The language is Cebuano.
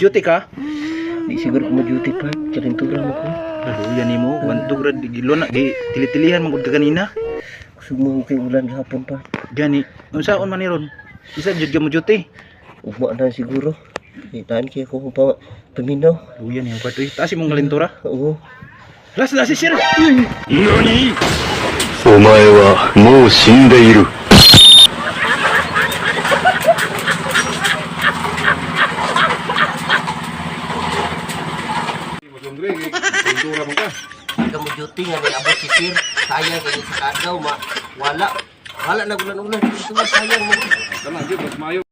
Mo-duty ka? Di siguro ko mo-duty pa. Kalintura mo ko. Luya nimo, wantog ra gilo na gi tili-tilihan man gud ka kanina. Kusog mo kay ulan gahapon pa. Gani, unsaon man ni ron? Isa jud ka mo-duty. Ugma na siguro. Itaan kaya ko pa paminaw. Luya nimo ka tuy. Taas imong kalintura. Oo. Las las si sir. お前はもう死んでいる。 Ka mo duty nga ni abot si sir. Sayang kay sa kadlaw ma wala. Wala na ulan-ulan. Ito sayang mo. Kana gyud mas maayo.